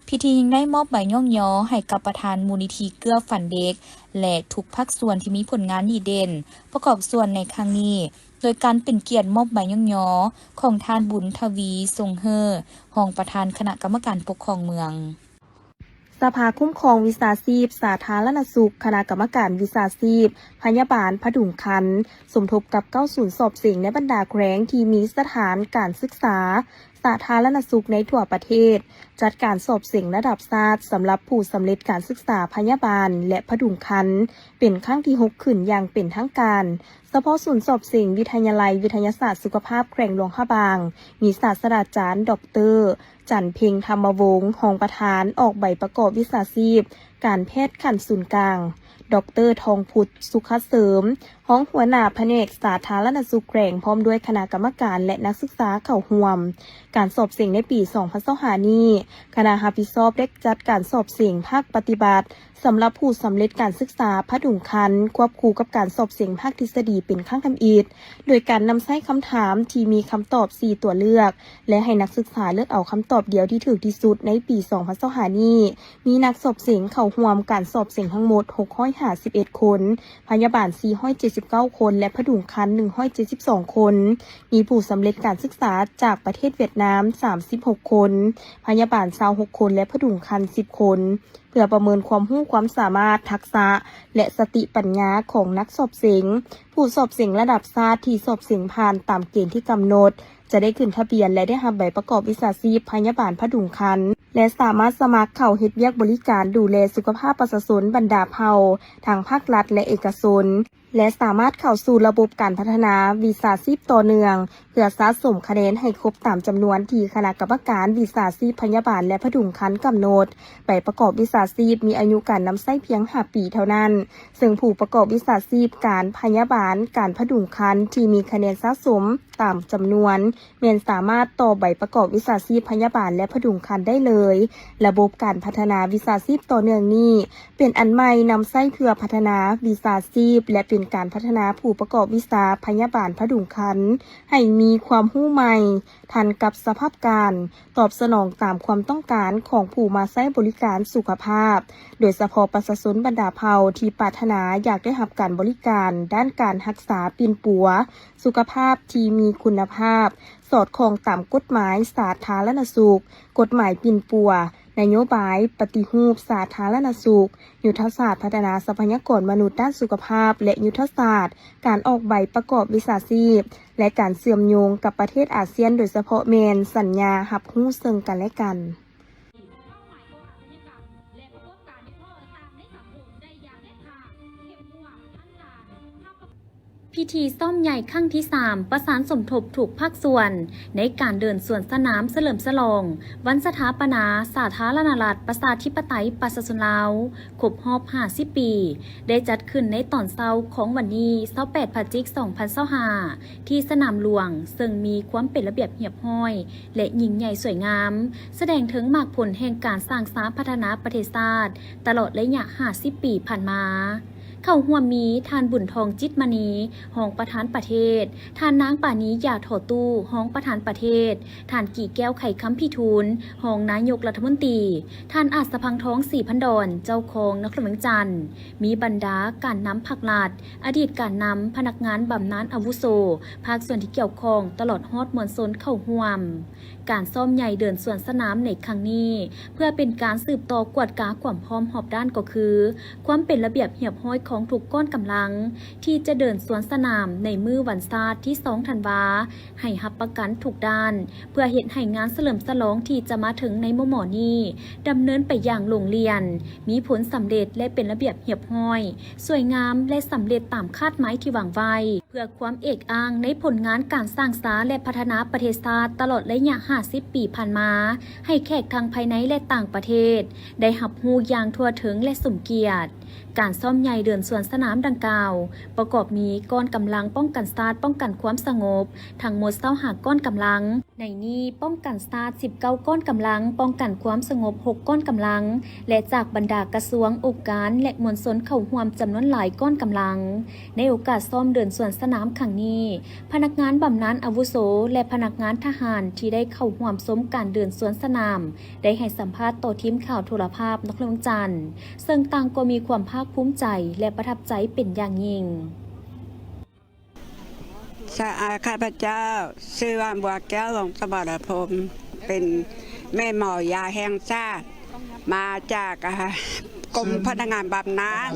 ພິທີຍັງໄດ້ມອບໃບຍ້ອງຍໍໃຫ້ກັບປະທານມູນນິທິເກື້ອຝັນເດັກ ແລະ ທຸກພາກສ່ວນທີ່ມີຜົນງານດີເດັ່ນປະກອບສ່ວນໃນຄັ້ງນີ້. ໂດຍການເປັນກຽດມອບໃບຍ້ອງຍໍຂອງທ່ານ ບຸນທະວີ ຊົງເຮີ ຮອງປະທານຄະນະກຳມະການປົກຄອງເມືອງ. ສະພາຄຸ້ມຄອງວິຊາຊີບສາທາລະນະສຸກ, ຄະນະກຳມະການວິຊາຊີບພະຍາບານຜະດຸງຄັນ ສົມທົບກັບເກົ້າສູນສອບເສັງໃນບັນດາແຂວງທີ່ມີສະຖານການສຶກສາ ສາທາລະນະສຸກໃນທົ່ວປະເທດ ຈັດການສອບເສັງລະດັບຊາດສຳລັບຜູ້ສຳເລັດການສຶກສາພະຍາບານ ແລະ ຜະດຸງຄັນ ເປັນຄັ້ງທີຫົກຂຶ້ນຢ່າງເປັນທາງການ. ສະເພາະສູນສອບເສັງວິທະຍາໄລວິທະຍາສາດສຸຂະພາບແຂວງຫຼວງພະບາງ ມີສາດສະດາຈານ ດອກເຕີ ຈັນເພັງ ທຳມະວົງ ຮອງປະທານອອກໃບປະກອບວິຊາຊີບການແພດຂັ້ນສູນກາງ, ດອກເຕີ ທອງພຸດ ສຸຂະເສີມ ຮອງຫົວໜ້າພະແນກສາທາລະນະສຸກແຂວງ ພ້ອມດ້ວຍຄະນະກຳມະການ ແລະ ນັກສຶກສາເຂົ້າຮ່ວມ. ການສອບເສັງໃນປີສອງພັນຊາວຫ້ານີ້ ຄະນະຮັບຜິດຊອບໄດ້ຈັດການສອບເສັງພາກປະຕິບັດ ສຳລັບຜູ້ສຳເລັດການສຶກສາຜະດຸງຄັນ ຄວບຄູ່ກັບການສອບເສັງພາກທິດສະດີເປັນຄັ້ງທຳອິດ, ໂດຍການນຳໃຊ້ຄຳຖາມທີ່ມີຄຳຕອບສີ່ຕົວເລືອກ ແລະ ໃຫ້ນັກສຶກສາເລືອກເອົາຄຳຕອບດຽວທີ່ຖືກທີ່ສຸດ. ໃນປີສອງພັນຊາວຫ້ານີ້ ມີນັກສອບເສັງເຂົ້າຮ່ວມການສອບເສັງທັງໝົດຫົກຮ້ອຍຫ້າສິບເອັດຄົນ, ພະຍາບານສີ່ຮ້ອຍເຈັດສິບເກົ້າຄົນ ແລະ ຜະດຸງຄັນໜຶ່ງຮ້ອຍເຈັດສິບສອງຄົນ. ມີຜູ້ສຳເລັດການສຶກສາຈາກປະເທດຫວຽດນາມສາມສິບຫົກຄົນ, ພະຍາບານຊາວຫົກຄົນ ແລະ ຜະດຸງຄັນສິບຄົນ. ເພື່ອປະເມີນຄວາມຮູ້ຄວາມສາມາດ, ທັກສະ ແລະ ສະຕິປັນຍາຂອງນັກສອບເສັງ. ຜູ້ສອບເສັງລະດັບຊາດທີ່ສອບເສັງຜ່ານຕາມເກນທີ່ກຳນົດ ຈະໄດ້ຂຶ້ນທະບຽນ ແລະ ໄດ້ຮັບໃບປະກອບວິຊາຊີບພະຍາບານຜະດຸງຄັນ ແລະ ສາມາດສະໝັກເຂົ້າເຮັດວຽກບໍລິການດູແລສຸຂະພາບປະຊາຊົນບັນດາເຜົ່າ ທັງພາກລັດ ແລະ ເອກະຊົນ. ແລະ ສາມາດເຂົ້າສູ່ລະບົບການພັດທະນາວິຊາຊີບຕໍ່ເນື່ອງ ເພື່ອສະສົມຄະແນນໃຫ້ຄົບຕາມຈຳນວນທີ່ຄະນະກຳມະການວິຊາຊີບພະຍາບານ ແລະ ຜະດຸງຄັນກຳນົດ. ໃບປະກອບວິຊາຊີບມີອາຍຸການນຳໃຊ້ພຽງຫ້າປີເທົ່ານັ້ນ, ເຊິ່ງຜູ້ປະກອບວິຊາຊີບການພະຍາບານ, ການຜະດຸງຄັນທີ່ມີຄະແນນສະສົມຕາມຈຳນວນ ແມ່ນສາມາດຕໍ່ໃບປະກອບວິຊາຊີບພະຍາບານ ແລະ ຜະດຸງຄັນໄດ້ເລີຍ. ລະບົບການພັດທະນາວິຊາຊີບຕໍ່ເນື່ອງນີ້ ເປັນອັນໃໝ່ນຳໃຊ້ເພື່ອພັດທະນາວິຊາຊີບ ແລະ ເປັນການພັດທະນາຜູ້ປະກອບວິຊາພະຍາບານຜະດຸງຄັນ ໃຫ້ມີຄວາມຮູ້ໃໝ່ ທັນກັບສະພາບການ, ຕອບສະໜອງຕາມຄວາມຕ້ອງການຂອງຜູ້ມາໃຊ້ບໍລິການສຸຂະພາບ, ໂດຍສະເພາະປະຊາຊົນບັນດາເຜົ່າທີ່ປາດຖະໜາຢາກໄດ້ຮັບການບໍລິການດ້ານການຮັກສາປິ່ນປົວສຸຂະພາບທີ່ມີຄຸນນະພາບ, ສອດຄ່ອງຕາມກົດໝາຍສາທາລະນະສຸກ, ກົດໝາຍປິ່ນປົວ, ນະໂຍບາຍປະຕິຮູບສາທາລະນະສຸກ, ຍຸດທະສາດພັດທະນາຊັບພະຍາກອນມະນຸດດ້ານສຸຂະພາບ ແລະ ຍຸດທະສາດການອອກໃບປະກອບວິຊາຊີບ ແລະ ການເຊື່ອມໂຍງກັບປະເທດອາຊຽນ, ໂດຍສະເພາະແມ່ນສັນຍາຮັບຮູ້ເຊິ່ງກັນ ແລະ ກັນ. ພິທີຊ້ອມໃຫຍ່ຄັ້ງທີສາມ ປະສານສົມທົບທຸກພາກສ່ວນ ໃນການເດີນສວນສະໜາມສະເຫຼີມສະຫຼອງວັນສະຖາປະນາສາທາລະນະລັດ ປະຊາທິປະໄຕ ປະຊາຊົນລາວ ຄົບຮອບຫ້າສິບປີ ໄດ້ຈັດຂຶ້ນໃນຕອນເຊົ້າຂອງວັນທີຊາວແປດ ພະຈິກ ສອງພັນຊາວຫ້າ ທີ່ສະໜາມຫຼວງ, ເຊິ່ງມີຄວາມເປັນລະບຽບຮຽບຮ້ອຍ ແລະ ຍິ່ງໃຫຍ່ສວຍງາມ, ສະແດງເຖິງໝາກຜົນແຫ່ງການສ້າງສາພັດທະນາປະເທດຊາດ ຕະຫຼອດໄລຍະຫ້າສິບປີຜ່ານມາ. ເຂົ້າຮ່ວມມີທ່ານ ບຸນທອງ ຈິດມະນີ ຮອງປະທານປະເທດ, ທ່ານ ນາງ ປານີ ຢາທໍ່ຕູ້ ຮອງປະທານປະເທດ, ທ່ານ ກີແກ້ວ ໄຂຄຳພິທູນ ຮອງນາຍົກລັດຖະມົນຕີ, ທ່ານ ອາດສະພັງທອງ ສີພັນດອນ ເຈົ້າຄອງນະຄອນຫຼວງວຽງຈັນ, ມີບັນດາການນຳພັກລັດ, ອະດີດການນຳ, ພະນັກງານບຳນານອາວຸໂສ, ພາກສ່ວນທີ່ກ່ຽວຂ້ອງ ຕະຫຼອດຮອດມວນຊົນເຂົ້າຮ່ວມ. ການຊ້ອມໃຫຍ່ເດີນສວນສະໜາມໃນຄັ້ງນີ້ ເພື່ອເປັນການສືບຕໍ່ກວດກາຄວາມພ້ອມຮອບດ້ານ ກໍຄື ຄວາມເປັນລະບຽບຮຽບຮ້ອຍຂອງທຸກກ້ອນກຳລັງ ທີ່ຈະເດີນສວນສະໜາມໃນມື້ວັນຊາດທີສອງທັນວາ ໃຫ້ຮັບປະກັນທຸກດ້ານ ເພື່ອເຮັດໃຫ້ງານສະເຫຼີມສະຫຼອງທີ່ຈະມາເຖິງໃນມໍ່ໆນີ້ ດຳເນີນໄປຢ່າງໂລ່ງລ່ຽນ, ມີຜົນສຳເລັດ ແລະ ເປັນລະບຽບຮຽບຮ້ອຍ, ສວຍງາມ ແລະ ສຳເລັດຕາມຄາດໝາຍທີ່ວາງໄວ້. ເພື່ອຄວາມເອກອ້າງໃນຜົນງານການສ້າງສາ ແລະ ພັດທະນາປະເທດຊາດຕະຫຼອດໄລຍະຫ້າສິບປີຜ່ານມາ ໃຫ້ແຂກທັງພາຍໃນ ແລະ ຕ່າງປະເທດ ໄດ້ຮັບຮູ້ຢ່າງທົ່ວເຖິງ ແລະ ສົມກຽດ. ການຊ້ອມໃຫຍ່ເດີນສວນສະໜາມດັ່ງກ່າວ ປະກອບມີກ້ອນກຳລັງປ້ອງກັນຊາດ ປ້ອງກັນຄວາມສະຫງົບ ທັງໝົດຊາວຫ້າກ້ອນກຳລັງ. ໃນນີ້ປ້ອງກັນຊາດສິບເກົ້າກ້ອນກຳລັງ, ປ້ອງກັນຄວາມສະຫງົບຫົກກ້ອນກຳລັງ ແລະ ຈາກບັນດາກະຊວງ, ອົງການ ແລະ ມວນຊົນເຂົ້າຮ່ວມຈຳນວນຫຼາຍກ້ອນກຳລັງ. ໃນໂອກາດຊ້ອມເດີນສວນສະໜາມຄັ້ງນີ້, ພະນັກງານບຳນານອາວຸໂສ ແລະ ພະນັກງານທະຫານທີ່ໄດ້ເຂົ້າຮ່ວມຊົມການເດີນສວນສະໜາມ ໄດ້ໃຫ້ສຳພາດຕໍ່ທີມຂ່າວໂທລະພາບນະຄອນຫຼວງວຽງຈັນ, ເຊິ່ງຕ່າງກໍມີຄວາມພາກພູມໃຈ ແລະ ປະທັບໃຈເປັນຢ່າງຍິ່ງ. ສະ ອາ ຂ້າພະເຈົ້າຊື່ວ່າ ບົວແກ້ວ ຫຼົງສະໝໍລະພົມ ເປັນແມ່ໝໍຢາແຫ່ງຊາດ ມາຈາກ ອາ ກົມພະນັກງານບຳນານ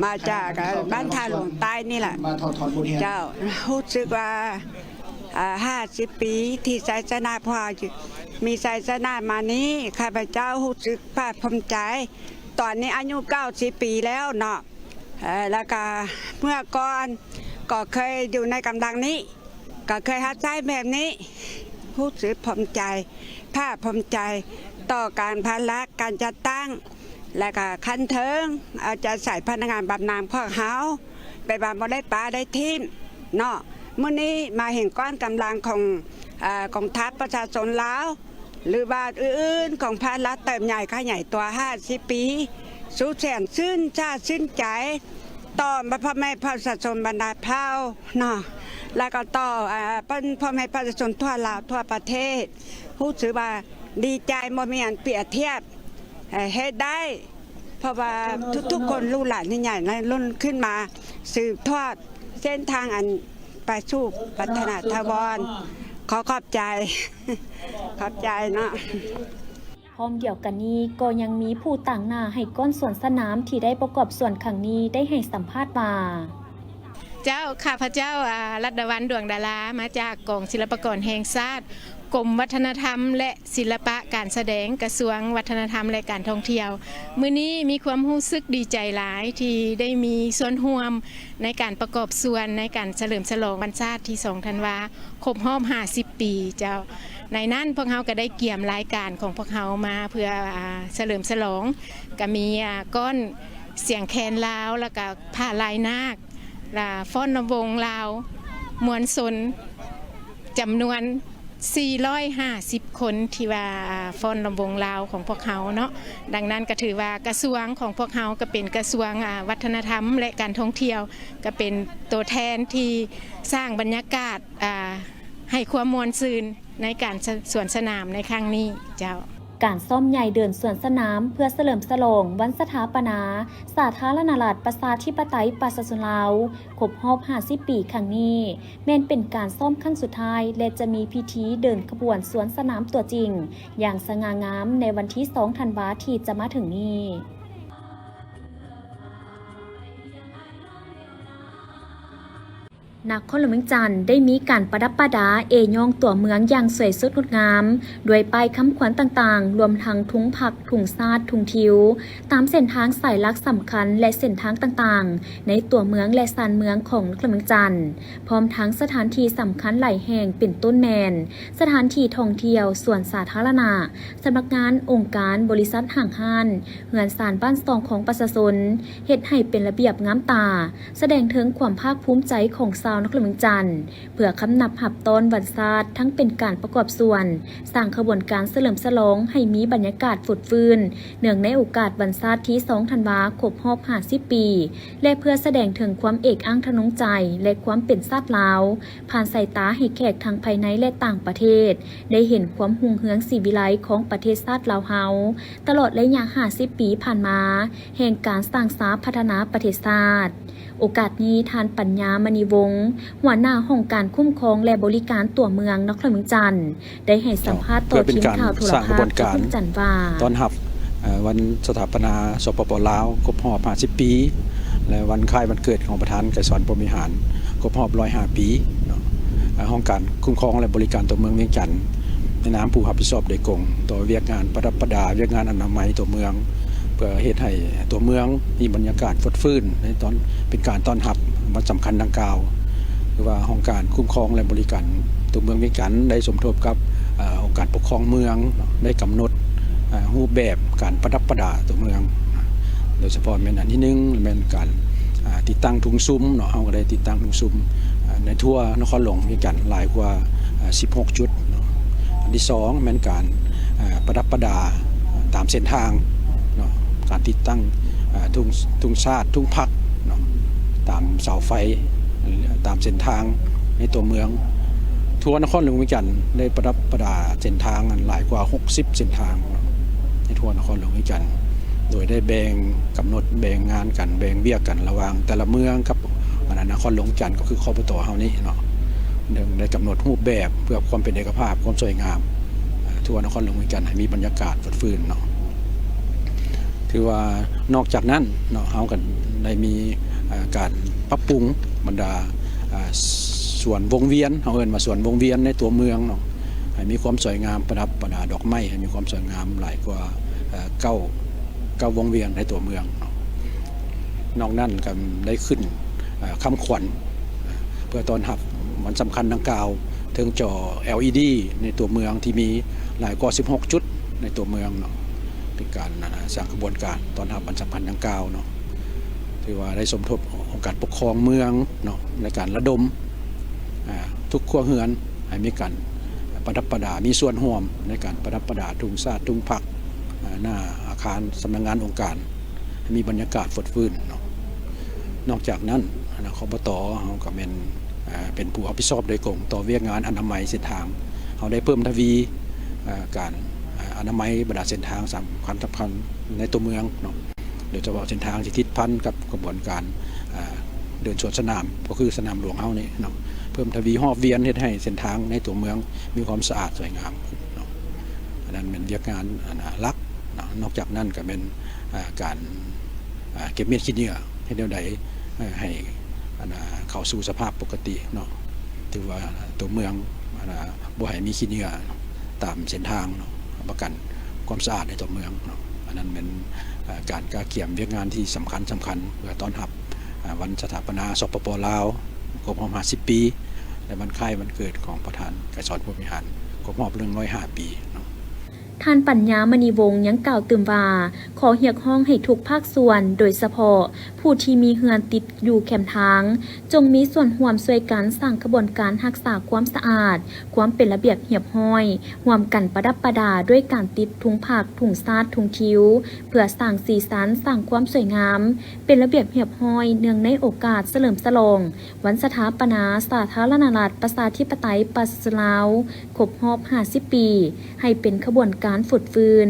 ມາຈາກ ອາ ບ້ານທ່າຫຼວງໃຕ້ນີ້ລະ ເຈົ້າ. ຮູ້ສຶກວ່າ ອ່າ ຫ້າສິບປີທີ່ໄຊຊະນະພວກເຮົາມີໄຊຊະນະມານີ້ ຂ້າພະເຈົ້າຮູ້ສຶກພາກພູມໃຈ. ຕອນນີ້ອາຍຸເກົ້າສິບປີແລ້ວເນາະ ເອີ ແລ້ວກະເມື່ອກ່ອນກໍເຄີຍຢູ່ໃນກຳລັງນີ້ ກໍເຄີຍຮັບໃຊ້ແບບນີ້ ຮູ້ສຶກພູມໃຈ ພາກພູມໃຈຕໍ່ການພັດລັກ ການຈັດຕັ້ງ ແລະກະຂັ້ນເທິງເອົາໃຈໃສ່ພະນັກງານບຳນານພວກເຮົາ ແບບວ່າບໍ່ໄດ້ປະໄດ້ຖິ້ມເນາະ. ມື້ນີ້ມາເຫັນກ້ອນກຳລັງຂອງ ເອີ ກອງທັບປະຊາຊົນລາວ ຫຼືວ່າອື່ນໆຂອງພາກລັດເຕີບໃຫຍ່ຂະຫຍາຍຕົວຫ້າສິບປີ ສຸດແສນຊື່ນຊາຊື່ນໃຈຕໍ່ພໍ່ແມ່ປະຊາຊົນບັນດາເຜົ່າເນາະ ແລ້ວກໍຕໍ່ ເອີ ເພິ່ນພໍ່ແມ່ປະຊາຊົນທົ່ວລາວທົ່ວປະເທດ ຮູ້ສຶກວ່າດີໃຈບໍ່ມີອັນປຽບທຽບ ເອີ ເຮັດໄດ້ ເພາະວ່າທຸກໆຄົນ ລູກຫຼານໃຫຍ່ໆໃນລຸ້ນຂຶ້ນມາ ສືບທອດເສັ້ນທາງອັນໄປສູ່ພັດທະນາຖາວອນ. ຂໍຂອບໃຈ ຂອບໃຈເນາະ. ພ້ອມດຽວກັນນີ້ກໍຍັງມີຜູ້ຕາງໜ້າໃຫ້ກ້ອນສວນສະໜາມທີ່ໄດ້ປະກອບສ່ວນຄັ້ງນີ້ໄດ້ໃຫ້ສຳພາດວ່າ ເຈົ້າ ຂ້າພະເຈົ້າ ອາ ລັດດາວັນ ດວງດາລາ ມາຈາກກອງສິລະປາກອນແຫ່ງຊາດ ກົມວັດທະນະທຳ ແລະ ສິລະປະການສະແດງ ກະຊວງວັດທະນະທຳ ແລະ ການທ່ອງທ່ຽວ. ມື້ນີ້ມີຄວາມຮູ້ສຶກດີໃຈຫຼາຍທີ່ໄດ້ມີສ່ວນຮ່ວມໃນການປະກອບສ່ວນໃນການສະເຫຼີມສະຫຼອງວັນຊາດທີສອງທັນວາ ຄົບຮອບຫ້າສິບປີເຈົ້າ. ໃນນັ້ນພວກເຮົາກະໄດ້ກຽມລາຍການຂອງພວກເຮົາມາເພື່ອ ອາ ສະເຫຼີມສະຫຼອງ ກະມີ ອາ ກ້ອນສຽງແຄນລາວ ແລ້ວກະຜ້າລາຍນາກ ລະຟ້ອນລຳວົງລາວ ມວນຊົນຈຳນວນສີ່ຮ້ອຍຫ້າສິບຄົນ ທີ່ວ່າ ອາ ຟ້ອນລຳວົງລາວຂອງພວກເຮົາເນາະ. ດັ່ງນັ້ນກະຖືວ່າກະຊວງຂອງພວກເຮົາກະເປັນກະຊວງ ອາ ວັດທະນະທຳ ແລະ ການທ່ອງທ່ຽວ ກະເປັນໂຕແທນທີ່ສ້າງບັນຍາກາດ ອາ ໃຫ້ຄວາມມ່ວນຊື່ນໃນການສະ ສວນສະໜາມໃນຄັ້ງນີ້ເຈົ້າ. ການຊ້ອມໃຫຍ່ເດີນສວນສະໜາມເພື່ອສະເຫຼີມສະຫຼອງວັນສະຖາປະນາສາທາລະນະລັດ ປະຊາທິປະໄຕ ປະຊາຊົນລາວ ຄົບຮອບຫ້າສິບປີຄັ້ງນີ້ ແມ່ນເປັນການຊ້ອມຄັ້ງສຸດທ້າຍ ແລະ ຈະມີພິທີເດີນຂະບວນສວນສະໜາມຕົວຈິງຢ່າງສະຫງ່າງາມໃນວັນທີສອງທັນວາທີ່ຈະມາເຖິງນີ້. ນະຄອນຫຼວງວຽງຈັນໄດ້ມີການປະດັບປະດາເອຍ່ອງຕົວເມືອງຢ່າງສວຍສົດງົດງາມ ດ້ວຍປ້າຍຄຳຂວັນຕ່າງໆ ລວມທັງທຸງພັກ, ທຸງຊາດ, ທຸງທິວ ຕາມເສັ້ນທາງສາຍຫຼັກສຳຄັນ ແລະ ເສັ້ນທາງຕ່າງໆ ໃນຕົວເມືອງ ແລະ ຊານເມືອງຂອງນະຄອນຫຼວງວຽງຈັນ, ພ້ອມທັງສະຖານທີ່ສຳຄັນຫຼາຍແຫ່ງ ເປັນຕົ້ນແມ່ນ ສະຖານທີ່ທ່ອງທ່ຽວ, ສວນສາທາລະນະ, ສຳນັກງານອົງການ, ບໍລິສັດ, ຫ້າງຮ້ານ, ເຮືອນຊານບ້ານຊ່ອງຂອງປະຊາຊົນ, ເຮັດໃຫ້ເປັນລະບຽບງາມຕາ, ສະແດງເຖິງຄວາມພາກພູມໃຈຂອງຊາວນະຄອນຫຼວງວຽງຈັນ ເພື່ອຄຳນັບຮັບຕ້ອນວັນຊາດ ທັງເປັນການປະກອບສ່ວນ ສ້າງຂະບວນການສະເຫຼີມສະຫຼອງໃຫ້ມີບັນຍາກາດຟົດຟື້ນ ເນື່ອງໃນໂອກາດວັນຊາດທີສອງທັນວາ ຄົບຮອບຫ້າສິບປີ ແລະ ເພື່ອສະແດງເຖິງຄວາມເອກອ້າງທະນົງໃຈ ແລະ ຄວາມເປັນຊາດລາວ ຜ່ານສາຍຕາໃຫ້ແຂກທັງພາຍໃນ ແລະ ຕ່າງປະເທດ ໄດ້ເຫັນຄວາມຮຸ່ງເຮືອງສີວິໄລຂອງປະເທດຊາດລາວເຮົາ ຕະຫຼອດໄລຍະຫ້າສິບປີຜ່ານມາ ແຫ່ງການສ້າງສາພັດທະນາປະເທດຊາດ. ໂອກາດນີ້ ທ່ານ ປັນຍາ ມະນີວົງ ຫົວໜ້າຫ້ອງການຄຸ້ມຄອງ ແລະ ບໍລິການຕົວເມືອງນະຄອນຫຼວງວຽງຈັນ ໄດ້ໃຫ້ສຳພາດຕໍ່ທີມຂ່າວໂທລະພາບນະຄອນຫຼວງວຽງຈັນວ່າ ຕ້ອນຮັບ ເອີ ວັນສະຖາປະນາ ສປປ ລາວ ຄົບຮອບຫ້າສິບປີ ແລະ ວັນຄ້າຍວັນເກີດຂອງປະທານໄກສອນ ພົມວິຫານ ຄົບຮອບຮ້ອຍຫ້າປີເນາະ. ເອີ ຫ້ອງການຄຸ້ມຄອງ ແລະ ບໍລິການຕົວເມືອງວຽງຈັນ ໃນນາມຜູ້ຮັບຜິດຊອບໂດຍກົງຕໍ່ວຽກງານປະດັບປະດາ, ວຽກງານອະນາໄມຕົວເມືອງ ເພື່ອເຮັດໃຫ້ຕົວເມືອງມີບັນຍາກາດຟົດຟື້ນໃນຕອນ ເປັນການຕ້ອນຮັບວັນສຳຄັນດັ່ງກ່າວ ຄືວ່າຫ້ອງການຄຸ້ມຄອງ ແລະ ບໍລິການຕົວເມືອງວຽງຈັນ ໄດ້ສົມທົບກັບ ເອີ ອົງການປົກຄອງເມືອງ ໄດ້ກຳນົດ ເອີ ຮູບແບບການປະດັບປະດາຕົວເມືອງ ໂດຍສະເພາະແມ່ນອັນທີໜຶ່ງ ແມ່ນການ ເອີ ຕິດຕັ້ງທຸງຊຸມເນາະ. ເຮົາກໍໄດ້ຕິດຕັ້ງທຸງຊຸມ ເອີ ໃນທົ່ວນະຄອນຫຼວງວຽງຈັນຫຼາຍກວ່າ ເອີ ສິບຫົກຈຸດເນາະ. ອັນທີສອງແມ່ນການ ເອີ ປະດັບປະດາຕາມເສັ້ນທາງເນາະ, ການຕິດຕັ້ງ ເອີ ທຸງ ທຸງຊາດ, ທຸງພັກເນາະ ຕາມເສົາໄຟ, ຕາມເສັ້ນທາງໃນຕົວເມືອງ. ທົ່ວນະຄອນຫຼວງວຽງຈັນໄດ້ປະດັບປະດາເສັ້ນທາງນັ້ນຫຼາຍກວ່າຫົກສິບເສັ້ນທາງເນາະ ໃນທົ່ວນະຄອນຫຼວງວຽງຈັນ ໂດຍໄດ້ແບ່ງ ກຳນົດແບ່ງງານກັນ, ແບ່ງວຽກກັນລະຫວ່າງແຕ່ລະເມືອງກັບ ອັນນັ້ນ ນະຄອນຫຼວງວຽງຈັນ ກໍຄື ຄບຕ ເຮົານີ້ເນາະ. ໄດ້ກຳນົດຮູບແບບເພື່ອຄວາມເປັນເອກະພາບ, ຄວາມສວຍງາມ ເອີ ທົ່ວນະຄອນຫຼວງວຽງຈັນ ໃຫ້ມີບັນຍາກາດຟົດຟື້ນເນາະ. ຖືວ່ານອກຈາກນັ້ນເນາະ ເຮົາກໍໄດ້ມີ ເອີ ການປັບປຸງບັນດາ ເອີ ສວນວົງວຽນ ເຮົາເອີ້ນວ່າສວນວົງວຽນໃນຕົວເມືອງເນາະ ໃຫ້ມີຄວາມສວຍງາມ ປະດັບປະດາດອກໄມ້ ໃຫ້ມີຄວາມສວຍງາມຫຼາຍກວ່າ ເອີ່ ເກົ້າ ເກົ້າວົງວຽນໃນຕົວເມືອງເນາະ. ນອກນັ້ນກໍໄດ້ຂຶ້ນ ເອີ່ ຄຳຂວັນ ເພື່ອຕ້ອນຮັບວັນສຳຄັນດັ່ງກ່າວ ເທິງຈໍ ແອລອີດີ ໃນຕົວເມືອງທີ່ມີຫຼາຍກວ່າສິບຫົກຈຸດໃນຕົວເມືອງເນາະ ເປັນການ ອາ ສ້າງຂະບວນການຕ້ອນຮັບວັນສຳຄັນດັ່ງກ່າວເນາະ. ຖືວ່າໄດ້ສົມທົບອົງການປົກຄອງເມືອງເນາະ ໃນການລະດົມ ອາ ທຸກຄົວເຮືອນໃຫ້ມີການປະດັບປະດາ ມີສ່ວນຮ່ວມໃນການປະດັບປະດາທຸງຊາດທຸງພັກ ອາ ໜ້າອາຄານສຳນັກງານອົງການ ໃຫ້ມີບັນຍາກາດຟົດຟື້ນເນາະ. ນອກຈາກນັ້ນ ຄບຕ ເຮົາກໍແມ່ນ ອາ ເປັນຜູ້ຮັບຜິດຊອບໂດຍກົງຕໍ່ວຽກງານອະນາໄມເສັ້ນທາງ. ເຮົາໄດ້ເພີ່ມທະວີ ອາ ການ ອາ ອະນາໄມບັນດາເສັ້ນທາງສຳຄັນໆໃນຕົວເມືອງເນາະ ໂດຍສະເພາະເສັ້ນທາງທີ່ຕິດພັນກັບຂະບວນການ ອາ ເດີນສວນສະໜາມ ກໍຄືສະໜາມຫຼວງເຮົານີ້ເນາະ ເພີ່ມທະວີຮອບວຽນ ເຮັດໃຫ້ເສັ້ນທາງໃນຕົວເມືອງມີຄວາມສະອາດສວຍງາມຂຶ້ນເນາະ. ອັນນັ້ນແມ່ນວຽກງານ ອັນ ຫຼັກເນາະ. ນອກຈາກນັ້ນກໍແມ່ນ ອາ ການ ອາ ເກັບເມັດຂີ້ເຫຍື້ອ ເຮັດແນວໃດ ເອີ່ ໃຫ້ ອັນ ອາ ເຂົ້າສູ່ສະພາບປົກກະຕິເນາະ. ຖືວ່າຕົວເມືອງ ອັນ ອາ ບໍ່ໃຫ້ມີຂີ້ເຫຍື້ອຕາມເສັ້ນທາງເນາະ ຮັບປະກັນຄວາມສະອາດໃນຕົວເມືອງເນາະ. ອັນນັ້ນແມ່ນ ເອີ່ ການກະກຽມວຽກງານທີ່ສຳຄັນໆ ເພື່ອຕ້ອນຮັບ ອາ ວັນສະຖາປະນາ ສປປ ລາວ ຄົບຮອບຫ້າສິບປີ ແລະ ວັນຄ້າຍວັນເກີດຂອງປະທານໄກສອນ ພົມວິຫານ ຄົບຮອບໜຶ່ງຮ້ອຍຫ້າປີເນາະ. ທ່ານ ປັນຍາ ມະນີວົງ ຍັງກ່າວຕື່ມວ່າ ຂໍຮຽກຮ້ອງໃຫ້ທຸກພາກສ່ວນ ໂດຍສະເພາະຜູ້ທີ່ມີເຮືອນຕິດຢູ່ແຄມທາງ ຈົ່ງມີສ່ວນຮ່ວມຊ່ວຍກັນສ້າງຂະບວນການຮັກສາຄວາມສະອາດ, ຄວາມເປັນລະບຽບຮຽບຮ້ອຍ, ຮ່ວມກັນປະດັບປະດາດ້ວຍການຕິດທຸງພັກ, ທຸງຊາດ, ທຸງທິວ ເພື່ອສ້າງສີສັນ, ສ້າງຄວາມສວຍງາມ, ເປັນລະບຽບຮຽບຮ້ອຍ ເນື່ອງໃນໂອກາດສະເຫຼີມສະຫຼອງວັນສະຖາປະນາສາທາລະນະລັດ ປະຊາທິປະໄຕ ປະຊາຊົນລາວ ຄົບຮອບຫ້າສິບປີ ໃຫ້ເປັນຂະບວນການຟົດຟື້ນ.